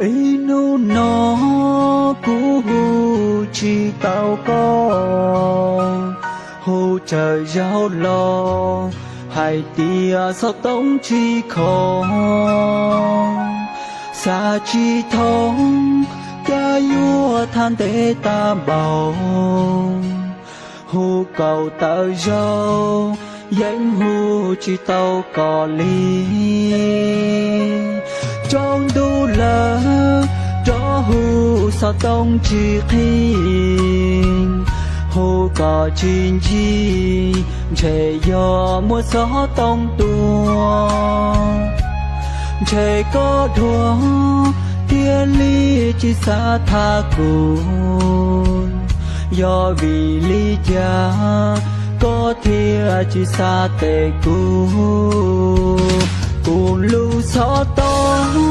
Ib hnub no kuv hu tsis tau koj, hu tsawg zaug los hais tias xov tooj tsis kho. Xav tsis thoob, cas yuav thaj ntev tag npaum, hu kaum tawm zaug yeej hu tsis tau koj li. Tsaus ntuj lawm, rov hu xov tooj tsis qhi, hu koj tsis ntsib, ntshe yog muaj xov tooj tuaj. Ntshe koj dhuav thiaj li tsis xav tham kuv, yog vim li cas koj thiaj tsis xav teb kuv? Kuv lub xov tooj hu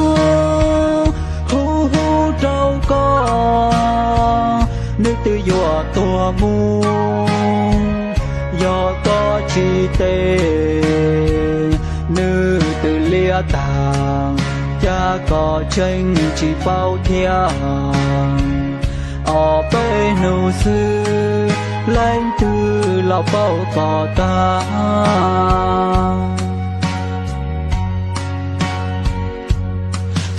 hu rau koj, nws twb yuav tuag mus. Yog koj tsis teb, nws twb liab tag, cas koj tseem tsis paub thiab? Ob peb hnub xwb, leej twg los paub koj tag?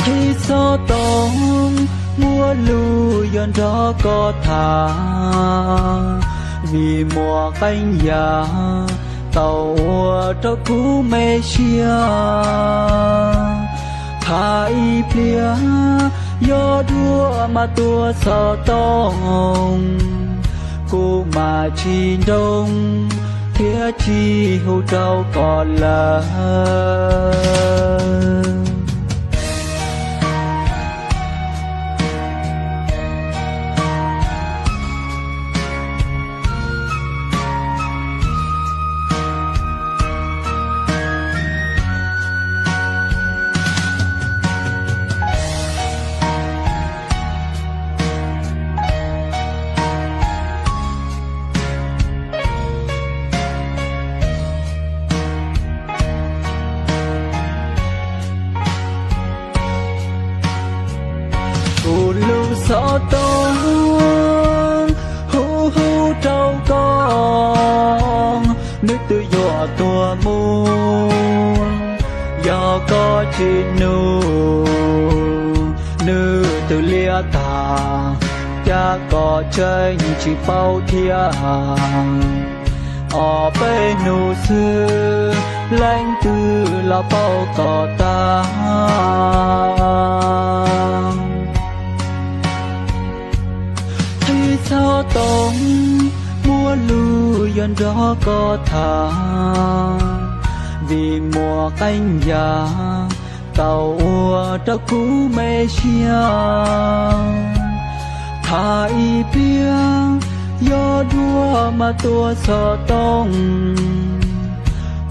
Qhib xov tooj muaj lus yuav nrog koj tham, vim muaj qee yam tau ua rau kuv me siab. Tham ib pliag, yog dua mas tuav xov tooj, kuv mam tsis nroo thiab tsis hu rau koj lawm. Kuv lub xov tooj hu hu rau koj, nws twb yuav tuag mus. Yog koj tsis nug, nws twb liab tag, cas koj tseem tsis paub thiab? Ob peb hnub xwb, leej twg los paub koj tag? Qhib xov tooj muaj lus yuav nrog koj tham, vim muaj qee yam tau ua rau kuv me siab. Tham ib pliag, yog dua mas tuav xov tooj,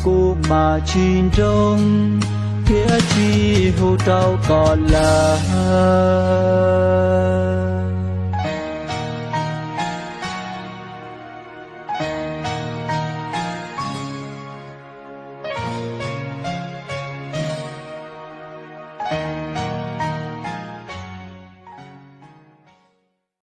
kuv mam tsis nroo thiab tsis hu rau koj lawm.